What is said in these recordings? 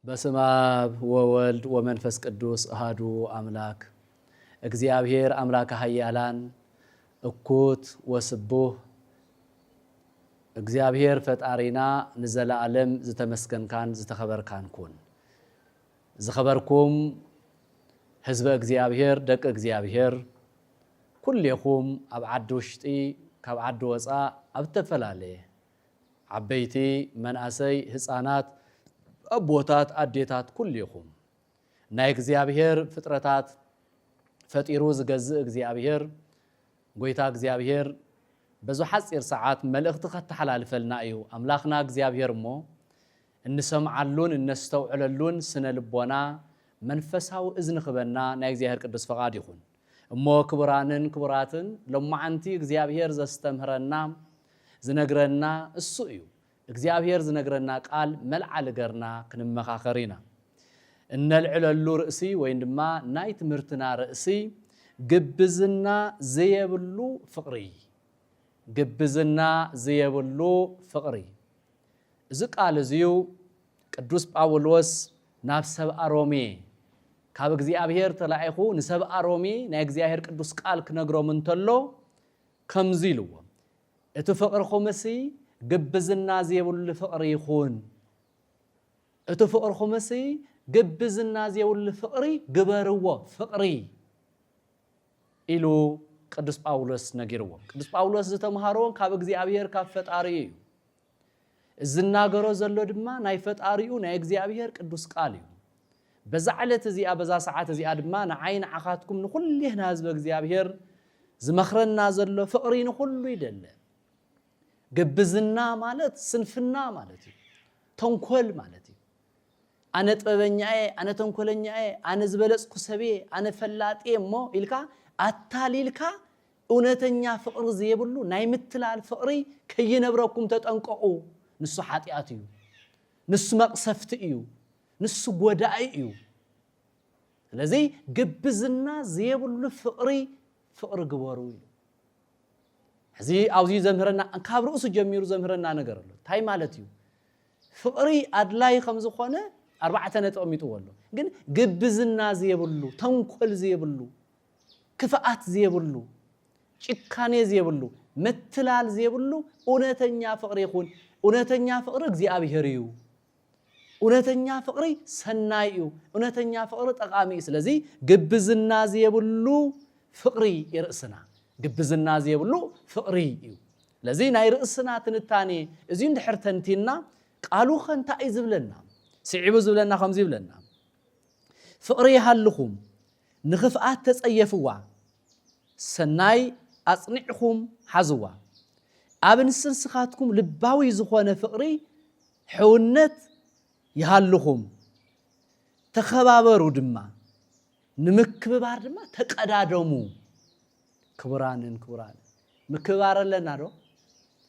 በስመ አብ ወወልድ ወመንፈስ ቅዱስ አሐዱ አምላክ። እግዚኣብሔር አምላከ ኃያላን እኩት ወስቡህ እግዚኣብሔር ፈጣሪና ንዘለዓለም ዝተመስገንካን ዝተኸበርካን ኩን። ዝኸበርኩም ህዝበ እግዚኣብሔር፣ ደቂ እግዚኣብሔር፣ ኩሌኹም ኣብ ዓዲ ውሽጢ፣ ካብ ዓዲ ወፃእ፣ ኣብ ዝተፈላለየ ዓበይቲ፣ መናእሰይ፣ ህፃናት፣ ኣቦታት፣ ኣዴታት፣ ኩሌኹም ናይ እግዚኣብሔር ፍጥረታት ፈጢሩ ዝገዝእ እግዚኣብሔር፣ ጎይታ እግዚኣብሔር በዙ ሓፂር ሰዓት መልእኽቲ ከተሓላልፈልና እዩ። ኣምላኽና እግዚኣብሔር እሞ እንሰምዓሉን እነስተውዕለሉን ስነ ልቦና፣ መንፈሳዊ እዝኒ ክበና ናይ እግዚኣብሔር ቅዱስ ፈቓድ ይኹን። እሞ ክቡራንን ክቡራትን፣ ሎማዓንቲ እግዚኣብሔር ዘስተምህረና፣ ዝነግረና እሱ እዩ። እግዚኣብሔር ዝነግረና ቃል መልዓሊ ገርና ክንመኻኸር ኢና። እነልዕለሉ ርእሲ ወይም ድማ ናይ ትምህርትና ርእሲ ግብዝና ዘየብሉ ፍቕሪ። ግብዝና ዘየብሉ ፍቕሪ። እዚ ቃል እዚዩ ቅዱስ ጳውሎስ ናብ ሰብኣ ሮሜ፣ ካብ እግዚኣብሔር ተላኢኹ ንሰብኣ ሮሜ ናይ እግዚኣብሔር ቅዱስ ቃል ክነግሮም እንተሎ ከምዚ ኢልዎም፣ "እቲ ፍቕርኹምሲ ግብዝና ዘየብሉ ፍቕሪ ይኹን። እቲ ፍቕርኹምሲ ግብዝና ዘየብሉ ፍቕሪ ግበርዎ፣ ፍቕሪ" ኢሉ ቅዱስ ጳውሎስ ነጊርዎም። ቅዱስ ጳውሎስ ዝተምሃሮ ካብ እግዚኣብሔር፣ ካብ ፈጣሪኡ እዩ። ዝናገሮ ዘሎ ድማ ናይ ፈጣሪኡ ናይ እግዚኣብሔር ቅዱስ ቃል እዩ። በዛ ዕለት እዚኣ፣ በዛ ሰዓት እዚኣ ድማ ንዓይ ንዓኻትኩም ንኹሌህና ህዝበ እግዚኣብሔር ዝመኽረና ዘሎ ፍቕሪ ንኹሉ ይደለ። ግብዝና ማለት ስንፍና ማለት እዩ። ተንኮል ማለት እዩ። ኣነ ጥበበኛ እየ፣ ኣነ ተንኮለኛ እየ፣ ኣነ ዝበለጽኩ ሰብ እየ፣ ኣነ ፈላጥ እየ እሞ ኢልካ ኣታሊልካ እውነተኛ ፍቕሪ ዘየብሉ ናይ ምትላል ፍቕሪ ከይነብረኩም ተጠንቀቑ። ንሱ ሓጢኣት እዩ። ንሱ መቕሰፍቲ እዩ። ንሱ ጎዳኢ እዩ። ስለዚ ግብዝና ዘየብሉ ፍቕሪ፣ ፍቕሪ ግበሩ ኢሉ። እዚ ኣብዚ ዘምህረና፣ ካብ ርእሱ ጀሚሩ ዘምህረና ነገር ኣሎ። እንታይ ማለት እዩ? ፍቕሪ ኣድላይ ከም ዝኾነ ኣርባዕተ ነጥቢ ኣቐሚጥዎ ኣሎ። ግን ግብዝና ዘየብሉ፣ ተንኮል ዘየብሉ፣ ክፍኣት ዘየብሉ፣ ጭካኔ ዘየብሉ፣ ምትላል ዘየብሉ እውነተኛ ፍቕሪ ይኹን። እውነተኛ ፍቕሪ እግዚኣብሔር እዩ። እውነተኛ ፍቕሪ ሰናይ እዩ። እውነተኛ ፍቕሪ ጠቓሚ እዩ። ስለዚ ግብዝና ዘየብሉ ፍቕሪ ይርእስና። ግብዝና ዘየብሉ ፍቕሪ እዩ። ስለዚ ናይ ርእስና ትንታኔ እዚ እንድሕር ተንቲና፣ ቃሉ ኸ እንታይ እዩ ዝብለና? ስዒቡ ዝብለና ከምዚ ይብለና፣ "ፍቕሪ ይሃልኹም፣ ንኽፍኣት ተጸየፍዋ፣ ሰናይ ኣጽኒዕኹም ሓዝዋ። ኣብ ንስንስኻትኩም ልባዊ ዝኾነ ፍቕሪ፣ ሕውነት ይሃልኹም፣ ተኸባበሩ ድማ፣ ንምክብባር ድማ ተቀዳደሙ።" ክቡራንን ክቡራንን፣ ምክብባር ኣለና ዶ?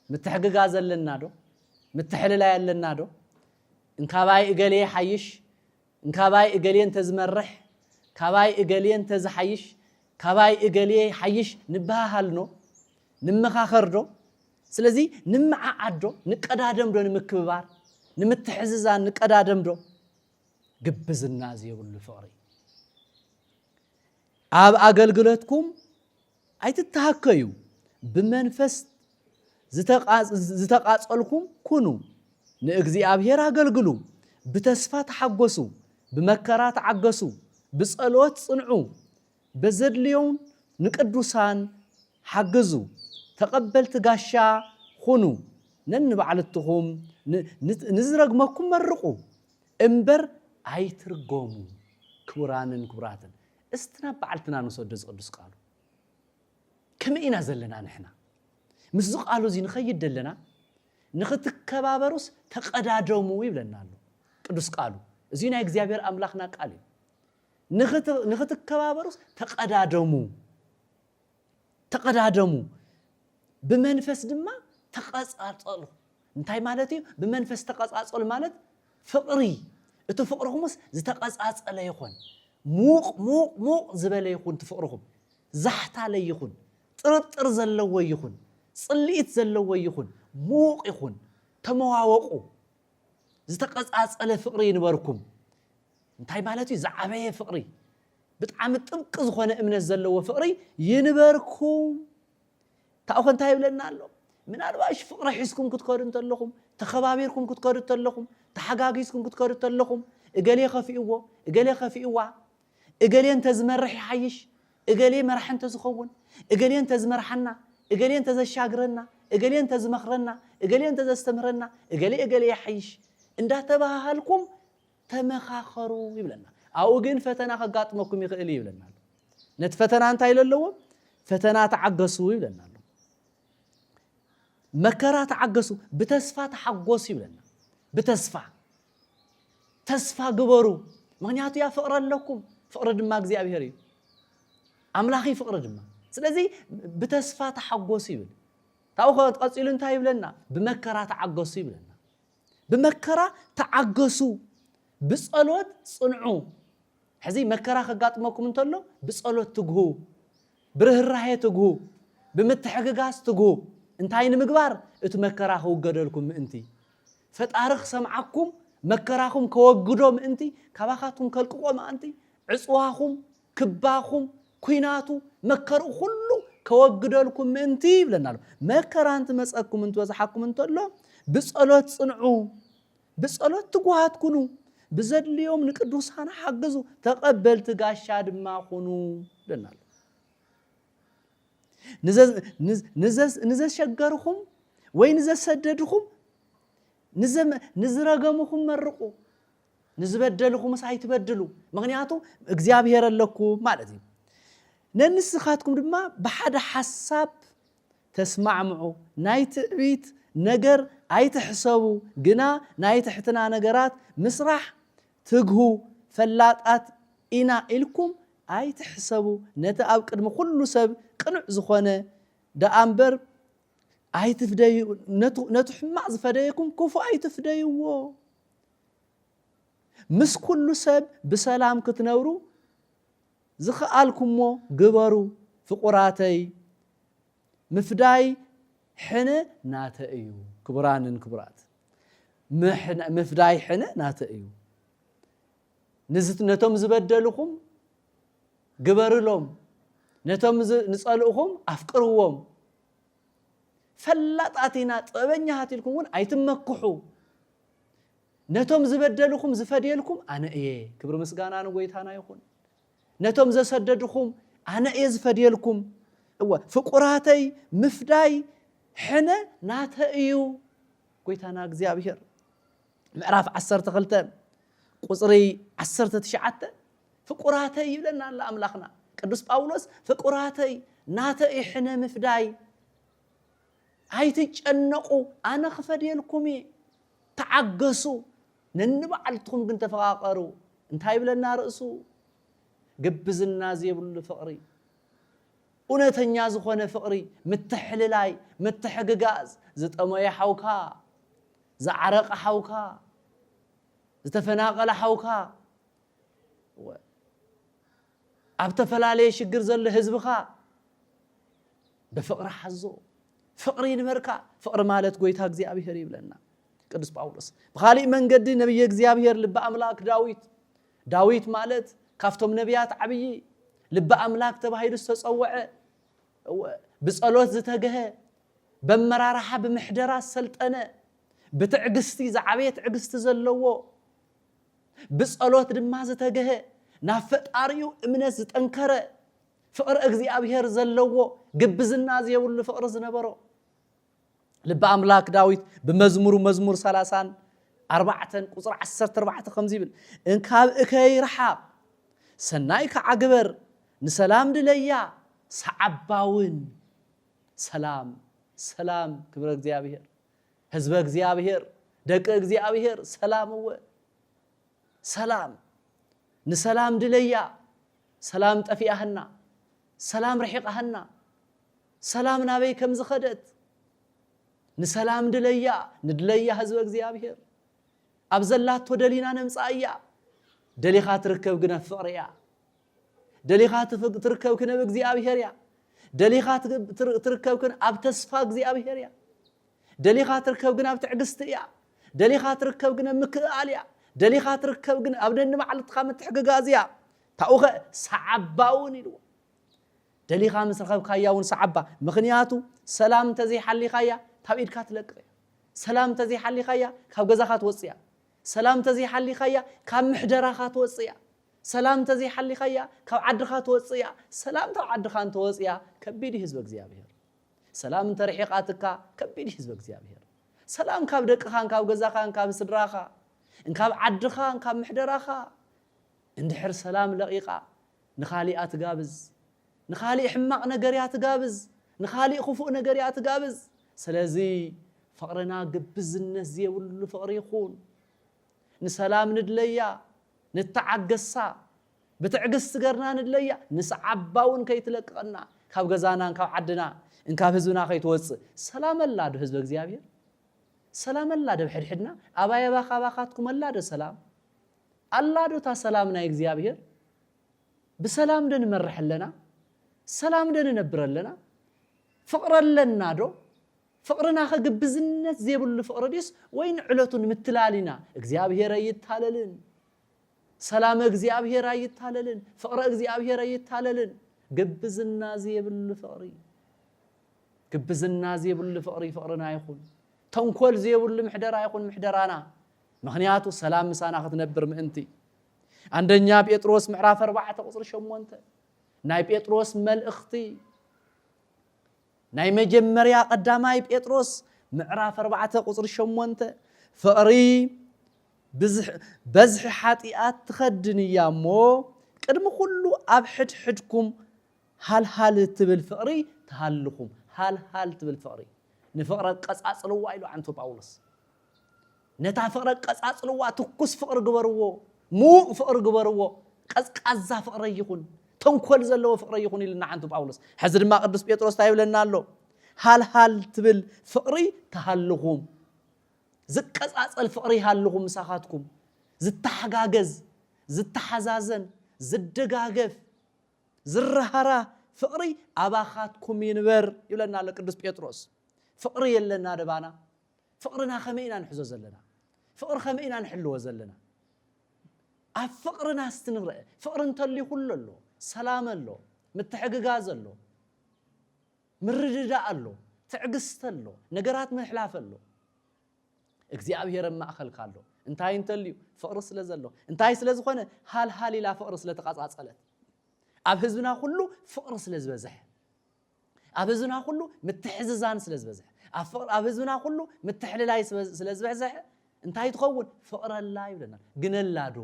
ምትሕግጋዝ ኣለና ዶ? ምትሕልላይ ኣለና ዶ? እንካባይ እገሌ ሓይሽ፣ እንካባይ እገሌ እንተዝመርሕ፣ ካባይ እገሌ እንተዝሓይሽ፣ ካባይ እገሌ ሓይሽ ንበሃሃል ዶ? ንመኻኸር ዶ? ስለዚ ንመዓዓድ ዶ? ንቀዳደም ዶ ንምክብባር? ንምትሕዝዛን ንቀዳደም ዶ? ግብዝና ዘይብሉ ፍቕሪ። ኣብ ኣገልግሎትኩም ኣይትተሃከዩ፣ ብመንፈስ ዝተቓ-፣ ዝተቓጸልኩም ኩኑ፣ ንእግዚኣብሔር ኣገልግሉ፣ ብተስፋ ተሓጎሱ፣ ብመከራ ተዓገሱ፣ ብጸሎት ጽንዑ፣ በዘድልዮም ንቅዱሳን ሓግዙ፣ ተቐበልቲ ጋሻ ኩኑ፣ ነንባዕልትኹም ን-፣ ን-፣ ንዝረግመኩም መርቑ፣ እምበር ኣይትርገሙ። ክቡራንን ክቡራትን፣ እስቲ ናብ ባዕልትና ንውሰዶ እዚ ቅዱስ ቃሉ። ከመይ ኢና ዘለና ንሕና? ምስዚ ቃሉ እዚ ንኸይድ ደለና፣ ንኽትከባበሩስ ተቐዳደሙ ይብለና ኣሎ ቅዱስ ቃሉ። እዚ ናይ እግዚኣብሔር ኣምላኽና ቃል እዩ። ንኽት-፣ ንኽትከባበሩስ ተቐዳደሙ። ተቐዳደሙ፣ ብመንፈስ ድማ ተቐጻጸሉ። እንታይ ማለት እዩ? ብመንፈስ ተቐጻጸሉ ማለት ፍቕሪ፣ እቲ ፍቕርኹምስ ዝተቐጻጸለ ይኹን፣ ሙቕ፣ ሙቕ፣ ሙቕ ዝበለ ይኹን እቲ ፍቕርኹም። ዛሕታ ለይኹን፣ ጥርጥር ዘለዎ ይኹን፣ ጽልኢት ዘለዎ ይኹን፣ ምዉቕ ይኹን፣ ተመዋወቑ። ዝተቐጻጸለ ፍቕሪ ይንበርኩም። እንታይ ማለት እዩ? ዝዓበየ ፍቕሪ፣ ብጣዕሚ ጥብቂ ዝኾነ እምነት ዘለዎ ፍቕሪ ይንበርኩም። ታውኸ እንታይ ይብለና ኣሎ? ምናልባሽ ፍቕሪ ሒዝኩም ክትከዱ እንተለኹም፣ ተኸባቢርኩም ክትከዱ እንተለኹም፣ ተሓጋጊዝኩም ክትከዱ እንተለኹም፣ እገሌ ከፊእዎ፣ እገሌ ከፊእዋ፣ እገሌ እንተዝመርሕ ይሓይሽ፣ እገሌ መራሒ እንተዝኸውን፣ እገሌ እንተዝመርሓና፣ እገሌ እንተዘሻግረና፣ እገሌ እንተዝመኽረና፣ እገሌ እንተዘስተምህረና፣ እገሌ እገሌ ይሓይሽ እንዳተባሃሃልኩም ተመኻኸሩ ይብለና። ኣብኡ ግን ፈተና ከጋጥመኩም ይኽእል እዩ ይብለና ኣሎ። ነቲ ፈተና እንታይ ኢሉ ኣለዎ? ፈተና ተዓገሱ ይብለና ኣሎ። መከራ ተዓገሱ፣ ብተስፋ ተሓጎሱ ይብለና። ብተስፋ፣ ተስፋ ግበሩ፣ ምኽንያቱ ያ ፍቕሪ ኣለኩም፣ ፍቕሪ ድማ እግዚኣብሔር እዩ። ኣምላኽ እዩ ፍቕሪ ድማ። ስለዚ ብተስፋ ተሓጎሱ ይብል። ካብኡ ከ-፣ ቀጺሉ እንታይ ይብለና? ብመከራ ተዓገሱ ይብለና። ብመከራ ተዓገሱ፣ ብጸሎት ጽንዑ። ሕዚ መከራ ከጋጥመኩም እንተሎ ብጸሎት ትግሁ፣ ብርህራሄ ትግሁ፣ ብምትሕግጋዝ ትግሁ። እንታይ ንምግባር? እቲ መከራ ክውገደልኩም ምእንቲ። ፈጣሪ ክሰምዓኩም፣ መከራኹም ከወግዶ ምእንቲ፣ ካባኻትኩም ከልቅቆ ምእንቲ፣ ዕጽዋኹም፣ ክባኹም፣ ኲናቱ፣ መከርኡ ኩሉ ከወግደልኩም ምእንቲ ይብለና ኣሎ። መከራ እንትመጸኩም እንትበዝሓኩም እንተሎ ብጸሎት ጽንዑ፣ ብጸሎት ትጉሃት ኩኑ፣ ብዘድልዮም ንቅዱሳን ሓግዙ፣ ተቐበልቲ ጋሻ ድማ ኩኑ ይብለና ኣሎ። ንዘ-፣ ንዘ-፣ ንዘ-፣ ንዘሸገርኹም ወይ ንዘሰደድኹም፣ ንዘ-፣ ንዝረገምኹም መርቑ፣ ንዝበደልኹምስ ኣይትበድሉ፣ ምኽንያቱ እግዚኣብሔር ኣለኩም ማለት እዩ። ነንስኻትኩም ድማ ብሓደ ሓሳብ ተስማዕምዑ፣ ናይ ትዕቢት ነገር ኣይትሕሰቡ፣ ግና ናይ ትሕትና ነገራት ምስራሕ ትግሁ፣ ፈላጣት ኢና ኢልኩም ኣይትሕሰቡ። ነቲ ኣብ ቅድሚ ኩሉ ሰብ ቅኑዕ ዝኾነ ደኣ እምበር ኣይትፍደዩ፣ ነቱ፣ ነቱ ሕማቕ ዝፈደየኩም ክፉእ ኣይትፍደይዎ። ምስ ኩሉ ሰብ ብሰላም ክትነብሩ ዝኸኣልኩሞ ግበሩ። ፍቑራተይ፣ ምፍዳይ ሕነ ናተ እዩ። ክቡራንን ክቡራት፣ ምሕነ-፣ ምፍዳይ ሕነ ናተ እዩ። ንዝ-፣ ነቶም ዝበደልኹም ግበርሎም፣ ነቶም ዝ-፣ ንጸልእኹም ኣፍቅርዎም። ፈላጣት ኢና፣ ጥበበኛታት ኢልኩም እውን ኣይትመክሑ። ነቶም ዝበደልኹም ዝፈድየልኩም ኣነ እየ። ክብሪ ምስጋና ንጎይታና ይኹን። ነቶም ዘሰደድኹም ኣነ እየ ዝፈድየልኩም። እወ፣ ፍቁራተይ፣ ምፍዳይ ሕነ ናተ እዩ። ጎይታና እግዚኣብሔር ምዕራፍ ዓሰርተ ክልተ ቁጽሪ ዓሰርተ ትሽዓተ፣ ፍቁራተይ ይብለና ኣሎ ኣምላኽና። ቅዱስ ጳውሎስ ፍቁራተይ፣ ናተ እዩ ሕነ ምፍዳይ። ኣይትጨነቑ፣ ኣነ ክፈድየልኩም እየ። ተዓገሱ፣ ነንባዕልትኹም ግን ተፈቓቐሩ። እንታይ ይብለና ርእሱ? ግብዝና ዘይብሉ ፍቕሪ፣ እውነተኛ ዝኾነ ፍቕሪ፣ ምትሕልላይ፣ ምትሕግጋዝ፣ ዝጠመየ ሓውካ፣ ዝዓረቐ ሓውካ፣ ዝተፈናቐለ ሓውካ፣ እወ፣ ኣብ ተፈላለየ ሽግር ዘሎ ህዝብኻ ብፍቕሪ ሓዞ። ፍቕሪ ይንበርካ። ፍቕሪ ማለት ጎይታ እግዚኣብሔር ይብለና ቅዱስ ጳውሎስ። ብኻሊእ መንገዲ ነቢየ እግዚኣብሔር ልበ ኣምላክ ዳዊት፣ ዳዊት ማለት ካብቶም ነቢያት ዓብዪ ልበ ኣምላክ ተባሂሉ ዝተጸውዐ፣ እወ፣ ብጸሎት ዝተገሀ፣ በመራርሓ ብምሕደራ ዝሰልጠነ፣ ብትዕግስቲ ዝዓበየ ትዕግስቲ ዘለዎ፣ ብጸሎት ድማ ዝተገሀ፣ ናብ ፈጣሪኡ እምነት ዝጠንከረ፣ ፍቕሪ እግዚኣብሔር ዘለዎ፣ ግብዝና ዘይብሉ ፍቕሪ ዝነበሮ ልበ ኣምላክ ዳዊት ብመዝሙሩ፣ መዝሙር ሰላሳን ኣርባዕተን ቁጽሪ ዓሰርተ ኣርባዕተ ከምዚ ይብል፣ "እንካብ እከይ ረሓቕ፣ ሰናይ ከዓ ግበር፣ ንሰላም ድለያ፣ ሰዓባ እውን ሰላም፣ ሰላም፣ ክብረ እግዚኣብሔር፣ ህዝበ እግዚኣብሔር፣ ደቂ እግዚኣብሔር፣ ሰላም እወ፣ ሰላም፣ ንሰላም ድለያ፣ ሰላም ጠፊኣህና፣ ሰላም ርሒቓህና፣ ሰላም ናበይ ከም ዝኸደት፣ ንሰላም ድለያ፣ ንድለያ ህዝበ እግዚኣብሔር። ኣብ ዘላቶ ደሊና ነምጽኣያ። ደሊኻ ትርከብ ግን ኣብ ፍቕሪ እያ። ደሊኻ ትፍ- ትርከብ ግን ኣብ እግዚኣብሔር እያ። ደሊኻ ትግ- ትር- ትርከብ ግን ኣብ ተስፋ እግዚኣብሔር እያ። ደሊኻ ትርከብ ግን ኣብ ትዕግስቲ እያ። ደሊኻ ትርከብ ግን ኣብ ምክእኣል እያ። ደሊኻ ትርከብ ግን ኣብ ነንባዕልትኻ ምትሕግጋዝ እያ። ታኡኸ ሰዓባ እውን ኢልዎ። ደሊኻ ምስ ረኸብካያ እውን ሰዓባ። ምኽንያቱ ሰላም እንተዘይሓሊኻያ ካብ ኢድካ ትለቅቕ እያ። ሰላም እንተዘይሓሊኻያ ካብ ገዛኻ ትወፅእ እያ። ሰላም እንተዘይሓሊኻያ ካብ ምሕደራኻ ትወፅእ እያ። ሰላም እንተዘይሓሊኻያ ካብ ዓድኻ ትወፅእ እያ። ሰላም ካብ ዓድኻ እንተወፅያ ከቢድ እዩ ህዝበ እግዚኣብሔር። ሰላም እንተርሒቓትካ ከቢድ እዩ ህዝበ እግዚኣብሔር። ሰላም ካብ ደቅኻን ካብ ገዛኻን ካብ ስድራኻ እንካብ ዓድኻን ካብ ምሕደራኻ እንድሕር ሰላም ለቒቓ ንኻሊእ እያ ትጋብዝ። ንኻሊእ ሕማቕ ነገር እያ ትጋብዝ። ንኻሊእ ክፉእ ነገር እያ ትጋብዝ። ስለዚ ፍቕርና ግብዝነት ዘይብሉ ፍቕሪ ይኹን። ንሰላም ንድለያ፣ ንተዓገሳ፣ ብትዕግስቲ ገርና ንድለያ፣ ንሰዓባ እውን ከይትለቅቐና፣ ካብ ገዛና፣ ካብ ዓድና፣ እንካብ ህዝብና ከይትወፅእ። ሰላም ኣላ ዶ ህዝበ እግዚኣብሔር? ሰላም ኣላ ዶ ኣብ ሕድሕድና? ኣባይ ኣባኻ ኣባኻትኩም ኣላ ዶ ሰላም? ኣላ ዶ እታ ሰላም ናይ እግዚኣብሔር? ብሰላም ዶ ንመርሕ ኣለና? ሰላም ዶ ንነብር ኣለና? ፍቕሪ ኣለና ዶ? ፍቕርና ከ ግብዝነት ዘይብሉ ፍቕሪ ድዩስ ወይ ንዕለቱ ንምትላል ኢና? እግዚኣብሔር ኣይታለልን። ሰላም እግዚኣብሔር ኣይታለልን። ፍቕሪ እግዚኣብሔር ኣይታለልን። ግብዝና ዘይብሉ ፍቕሪ። ግብዝና ዘይብሉ ፍቕሪ ፍቕርና ይኹን። ተንኮል ዘይብሉ ምሕደራ ይኹን ምሕደራና። ምኽንያቱ ሰላም ምሳና ክትነብር ምእንቲ። አንደኛ ጴጥሮስ ምዕራፍ ኣርባዕተ ቁጽሪ ሸሞንተ ናይ ጴጥሮስ መልእኽቲ ናይ መጀመርያ ቀዳማይ ጴጥሮስ ምዕራፍ ኣርባዕተ ቁጽሪ ሸሞንተ ፍቕሪ ብዝሕ- በዝሒ ሓጢኣት ትኸድን እያ እሞ ቅድሚ ኩሉ ኣብ ሕድሕድኩም ሃልሃል ትብል ፍቕሪ ትሃልኹም። ሃልሃል ትብል ፍቕሪ ንፍቕሪ ኣቀጻጽልዋ ኢሉ ዓንቶ ጳውሎስ። ነታ ፍቕሪ ኣቀጻጽልዋ፣ ትኩስ ፍቕሪ ግበርዎ፣ ምዉቕ ፍቕሪ ግበርዎ፣ ቀዝቃዛ ፍቕሪ ይኹን፣ ተንኮል ዘለዎ ፍቕሪ ይኹን ኢሉና ዓንቱ ጳውሎስ። ሕዚ ድማ ቅዱስ ጴጥሮስ እንታይ ይብለና ኣሎ? ሃልሃል ትብል ፍቕሪ ትሃልኹም። ዝቀጻጸል ፍቕሪ ይሃልኹም ምሳኻትኩም። ዝተሓጋገዝ፣ ዝተሓዛዘን፣ ዝደጋገፍ፣ ዝረሃራ ፍቕሪ ኣባኻትኩም ይንበር ይብለና ኣሎ ቅዱስ ጴጥሮስ። ፍቕሪ የለና ደባና? ፍቕርና ከመይ ኢና ንሕዞ ዘለና? ፍቕሪ ከመይ ኢና ንሕልዎ ዘለና? ኣብ ፍቕርና እስቲ ንርአ። ፍቕሪ እንተልዩ ኩሉ ኣሎ። ሰላም ኣሎ፣ ምትሕግጋዝ ኣሎ፣ ምርድዳእ ኣሎ፣ ትዕግስቲ ኣሎ፣ ነገራት ምሕላፍ ኣሎ። እግዚኣብሔር ኣብ ማእኸልካ ኣሎ። እንታይ እንተልዩ? ፍቕሪ ስለ ዘሎ። እንታይ ስለ ዝኾነ? ሃልሃል ኢላ ፍቕሪ ስለ ተቐጻጸለት። ኣብ ህዝብና ኩሉ ፍቕሪ ስለ ዝበዝሐ፣ ኣብ ህዝብና ኩሉ ምትሕዝዛን ስለ ዝበዝሐ፣ ኣብ ፍቕሪ- ኣብ ህዝብና ኩሉ ምትሕልላይ ስበ- ስለ ዝበዝሐ እንታይ ትኸውን? ፍቕረላ ይብለና። ግነላ ዶ?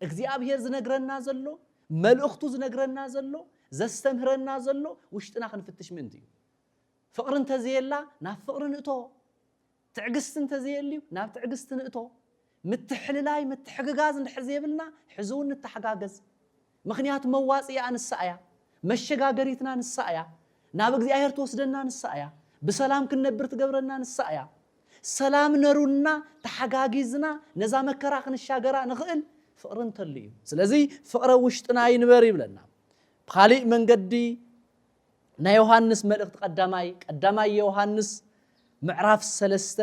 እግዚኣብሔር ዝነግረና ዘሎ፣ መልእኽቱ ዝነግረና ዘሎ፣ ዘስተምህረና ዘሎ ውሽጥና ክንፍትሽ ምእንቲ እዩ። ፍቕሪ እንተዘየላ ናብ ፍቕሪ ንእቶ። ትዕግስቲ እንተዘየልዩ ናብ ትዕግስቲ ንእቶ። ምትሕልላይ ምትሕግጋዝ እንድሕር ዘይብልና ሕዚ እውን ንተሓጋገዝ። ምኽንያቱ መዋፅኢኣ ንሳ እያ። መሸጋገሪትና ንሳ እያ። ናብ እግዚኣብሔር ትወስደና ንሳ እያ። ብሰላም ክንነብር ትገብረና ንሳ እያ። ሰላም ነሩና ተሓጋጊዝና ነዛ መከራ ክንሻገራ ንኽእል ፍቕሪ እንተሉ እዩ። ስለዚ ፍቕረ ውሽጥና ይንበር ይብለና። ብኻሊእ መንገዲ ናይ ዮሃንስ መልእኽቲ ቀዳማይ ቀዳማይ ዮሃንስ ምዕራፍ ሰለስተ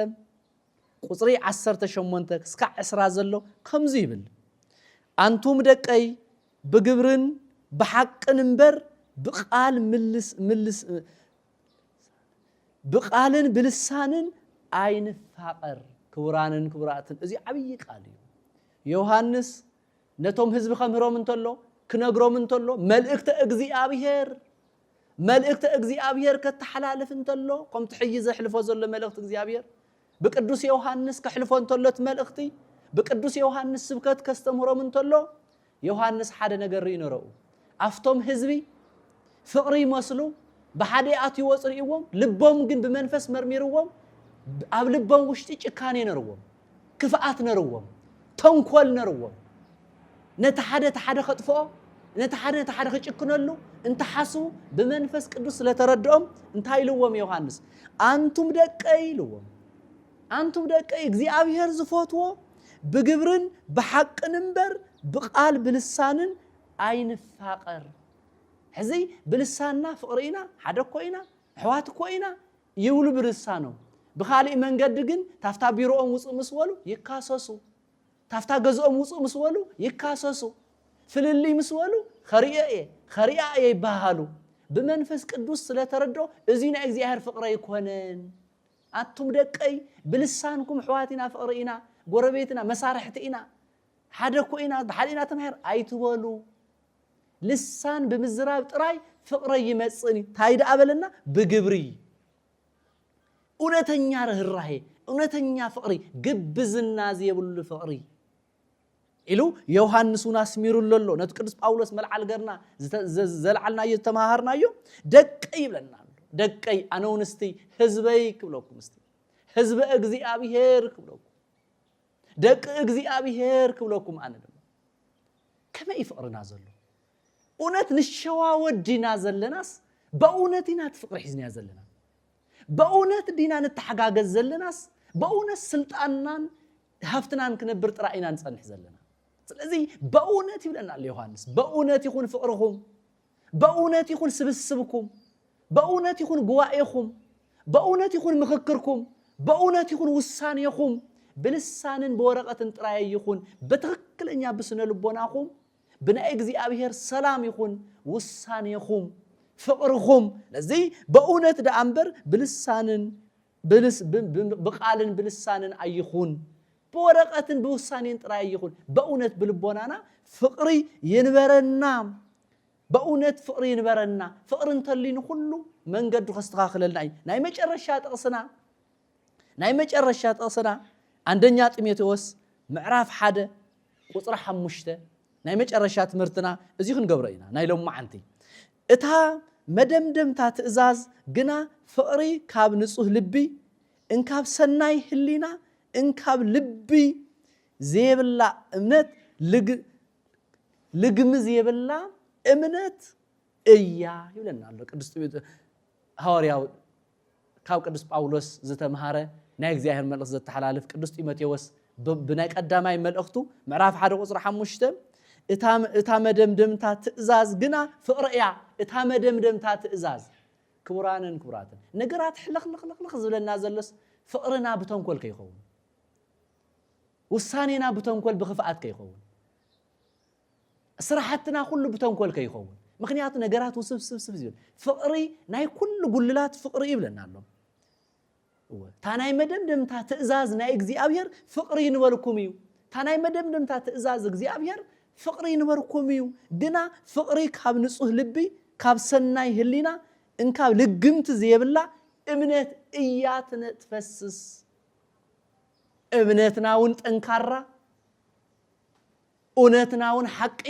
ቁጽሪ ዓሰርተ ሸሞንተ ክስካዕ ዕስራ ዘሎ ከምዚ ይብል፣ ኣንቱም ደቀይ ብግብርን ብሓቅን እምበር ብቓል ምልስ ምልስ ብቓልን ብልሳንን ኣይንፋቐር። ክቡራንን ክቡራትን፣ እዚ ዓብዪ ቃል እዩ። ዮሃንስ ነቶም ህዝቢ ከምህሮም እንተሎ፣ ክነግሮም እንተሎ፣ መልእክተ እግዚኣብሔር፣ መልእክተ እግዚኣብሔር ከተሓላልፍ እንተሎ፣ ከምቲ ሕጂ ዘሕልፎ ዘሎ መልእክቲ እግዚኣብሔር፣ ብቅዱስ ዮሃንስ ከሕልፎ እንተሎ እቲ መልእክቲ፣ ብቅዱስ ዮሃንስ ስብከት ከስተምህሮም እንተሎ፣ ዮሃንስ ሓደ ነገር ርእዩ ነረኡ። ኣብቶም ህዝቢ ፍቕሪ ይመስሉ፣ ብሓደ ኣትይዎ ጽሪእዎም፣ ልቦም ግን ብመንፈስ መርሚርዎም፣ ኣብ ልቦም ውሽጢ ጭካኔ ነርዎም፣ ክፍኣት ነርዎም፣ ተንኮል ነርዎም። ነቲ ሓደ እቲ ሓደ ከጥፍኦ፣ ነቲ ሓደ ነቲ ሓደ ክጭክነሉ እንተሓስቡ ብመንፈስ ቅዱስ ስለተረድኦም እንታይ ኢልዎም ዮሃንስ? ኣንቱም ደቀይ ኢልዎም። ኣንቱም ደቀይ እግዚኣብሔር ዝፈትዎ ብግብርን ብሓቅን እምበር ብቓል ብልሳንን ኣይንፋቐር። ሕዚ ብልሳንና ፍቕሪ ኢና፣ ሓደ እኮ ኢና፣ ኣሕዋት እኮ ኢና ይብሉ ብልሳኖም። ብኻሊእ መንገዲ ግን ታፍታ ቢሮኦም ውፅእ ምስ በሉ ይካሰሱ። ታፍታ ገዝኦም ውፅእ ምስ በሉ ይካሰሱ። ፍልልይ ምስ በሉ ከርእዮ እየ፣ ከርእያ እየ ይበሃሃሉ። ብመንፈስ ቅዱስ ስለተረድኦ እዚ ናይ እግዚኣብሔር ፍቕሪ ኣይኮነን። ኣቱም ደቀይ ብልሳንኩም ኣሕዋት ኢና፣ ፍቕሪ ኢና፣ ጎረቤትና፣ መሳርሕቲ ኢና፣ ሓደ እኮ ኢና፣ ብሓደ ኢና ተማሂር ኣይትበሉ። ልሳን ብምዝራብ ጥራይ ፍቕሪ ኣይመጽእን እዩ። እንታይ ደኣ በለና? ብግብሪ። እውነተኛ ርህራሄ፣ እውነተኛ ፍቕሪ፣ ግብዝና ዘይብሉ ፍቕሪ ኢሉ ዮሃንስ እውን ኣስሚሩሉ ኣሎ። ነቲ ቅዱስ ጳውሎስ መልዓል ገርና ዝተ-፣ ዘ-፣ ዘልዓልናዮ፣ ዝተመሃርናዮ ደቀይ ይብለና ኣሎ። ደቀይ ኣነ እውን እስቲ ህዝበይ ክብለኩም፣ እስቲ ህዝበ እግዚኣብሔር ክብለኩም፣ ደቂ እግዚኣብሔር ክብለኩም ኣነ ድማ። ከመይ እዩ ፍቕርና ዘሎ? እውነት ንሸዋወድ ዲና ዘለናስ፣ በእውነት ኢና እቲ ፍቕሪ ሒዝናዮ ዘለና? በእውነት ዲና ንተሓጋገዝ ዘለናስ፣ በእውነት ስልጣንናን ሃፍትናን ክነብር ጥራይ ኢና ንጸንሕ ዘለና? ስለዚ በእውነት ይብለና ኣሎ ዮሃንስ፣ በእውነት ይኹን ፍቕርኹም፣ በእውነት ይኹን ስብስብኩም፣ በእውነት ይኹን ጉባኤኹም፣ በእውነት ይኹን ምኽክርኩም፣ በእውነት ይኹን ውሳኔኹም፣ ብልሳንን ብወረቐትን ጥራይ ይኹን፣ ብትኽክለኛ ብስነ ልቦናኹም፣ ብናይ እግዚኣብሔር ሰላም ይኹን ውሳኔኹም፣ ፍቕርኹም። ስለዚ በእውነት ደኣ እምበር ብልሳንን ብልስ-፣ ብ-፣ ብ-፣ ብቓልን ብልሳንን ኣይኹን፣ ብወረቐትን ብውሳኔን ጥራይ ኣይኹን። በእውነት ብልቦናና ፍቕሪ ይንበረና። በእውነት ፍቕሪ ይንበረና። ፍቕሪ እንተልዩ ንኹሉ መንገዱ ከስተኻኽለልና እዩ። ናይ መጨረሻ ጥቕስና፣ ናይ መጨረሻ ጥቕስና፣ አንደኛ ጢሞቴዎስ ምዕራፍ ሓደ ቁጽሪ ሓሙሽተ፣ ናይ መጨረሻ ትምህርትና እዚ ክንገብሮ ኢና፣ ናይ ሎማዓንቲ። እታ መደምደምታ ትእዛዝ ግና ፍቕሪ ካብ ንጹህ ልቢ፣ እንካብ ሰናይ ህሊና፣ እንካብ ልቢ ዘይብላ እምነት፣ ልግ-፣ ልግሚ ዘይብላ እምነት እያ ይብለና ኣሎ ቅዱስ ጢሞቴ-፣ ሃዋርያው ካብ ቅዱስ ጳውሎስ ዝተምሃረ ናይ እግዚኣብሔር መልእኽቲ ዘተሓላልፍ ቅዱስ ጢሞቴዎስ ብ-፣ ብናይ ቀዳማይ መልእኽቱ ምዕራፍ ሓደ ቁጽሪ ሓሙሽተ እታ፣ እታ መደምደምታ ትእዛዝ ግና ፍቕሪ እያ። እታ መደምደምታ ትእዛዝ። ክቡራንን ክቡራትን፣ ነገራት ሕልኽልኽልኽ ዝብለና ዘሎስ ፍቕርና ብተንኮል ከይኸውን፣ ውሳኔና ብተንኮል ብኽፍኣት ከይኸውን፣ ስራሕትና ኩሉ ብተንኮል ከይኸውን። ምኽንያቱ ነገራት ውስብስብስብ ዝብል ፍቕሪ ናይ ኩሉ ጉልላት ፍቕሪ ይብለና ኣሎ። እወ፣ እታ ናይ መደምደምታ ትእዛዝ ናይ እግዚኣብሔር ፍቕሪ ይንበርኩም እዩ። እታ ናይ መደምደምታ ትእዛዝ እግዚኣብሔር ፍቕሪ ይንበርኩም እዩ። ግና ፍቕሪ ካብ ንጹህ ልቢ፣ ካብ ሰናይ ህሊና፣ እንካብ ልግምቲ ዘይብላ እምነት እያ ትነ-፣ ትፈስስ። እምነትና እውን ጠንካራ፣ እውነትና እውን ሓቂ፣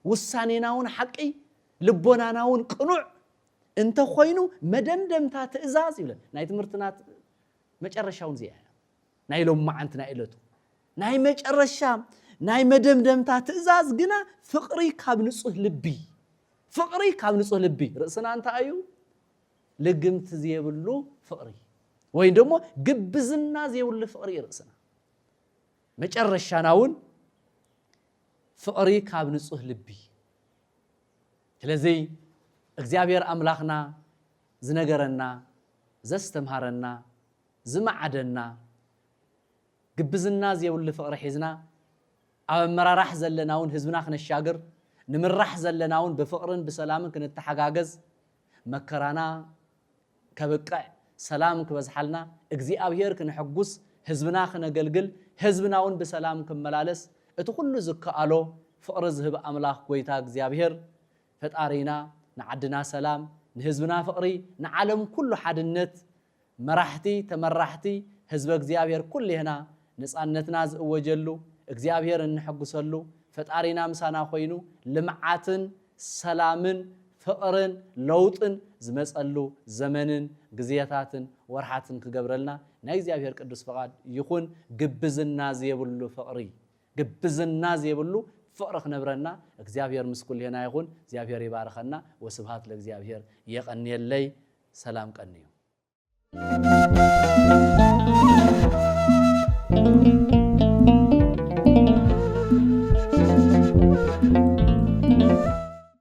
ውሳኔና እውን ሓቂ፣ ልቦናና እውን ቅኑዕ እንተኾይኑ፣ መደምደምታ ትእዛዝ ይብለን። ናይ ትምህርትና ት-፣ መጨረሻ እውን እዚኣ እያ። ናይ ሎማዓንቲ ናይ ዕለቱ ናይ መጨረሻ ናይ መደምደምታ ትእዛዝ ግና ፍቕሪ ካብ ንጹህ ልቢ። ፍቕሪ ካብ ንጹህ ልቢ። ርእስና እንታይ እዩ? ልግምቲ ዘይብሉ ፍቕሪ ወይ ደሞ ግብዝና ዘይብሉ ፍቕሪ እዩ ርእስና። መጨረሻና እውን ፍቕሪ ካብ ንጹህ ልቢ። ስለዚ እግዚኣብሔር ኣምላኽና ዝነገረና፣ ዘስተምሃረና፣ ዝመዓደና፣ ግብዝና ዘይብሉ ፍቕሪ ሒዝና ኣብ ኣመራራሕ ዘለና እውን ህዝብና ክነሻግር፣ ንምራሕ ዘለና እውን ብፍቕርን ብሰላምን ክንተሓጋገዝ፣ መከራና ከብቅዕ፣ ሰላም ክበዝሓልና፣ እግዚኣብሔር ክነሐጉስ፣ ህዝብና ክነገልግል፣ ህዝብና እውን ብሰላም ክመላለስ፣ እቲ ኩሉ ዝከኣሎ ፍቕሪ ዝህብ ኣምላኽ ጐይታ እግዚኣብሔር ፈጣሪና ንዓድና ሰላም፣ ንህዝብና ፍቕሪ፣ ንዓለም ኩሉ ሓድነት፣ መራሕቲ፣ ተመራሕቲ፣ ህዝበ እግዚኣብሔር ኩሌህና ነጻነትና ዝእወጀሉ፣ እግዚኣብሔር እንሕጉሰሉ፣ ፈጣሪና ምሳና ኮይኑ ልምዓትን ሰላምን ፍቕርን ለውጥን ዝመጸሉ ዘመንን ግዜታትን ወርሓትን ክገብረልና ናይ እግዚኣብሔር ቅዱስ ፍቓድ ይኹን። ግብዝና ዘይብሉ ፍቕሪ፣ ግብዝና ዘይብሉ ፍቕሪ ክነብረና እግዚኣብሔር ምስ ኩሌና ይኹን። እግዚኣብሔር ይባርኸና። ወስብሃት ለእግዚኣብሔር። የቐንየለይ። ሰላም ቀንዩ።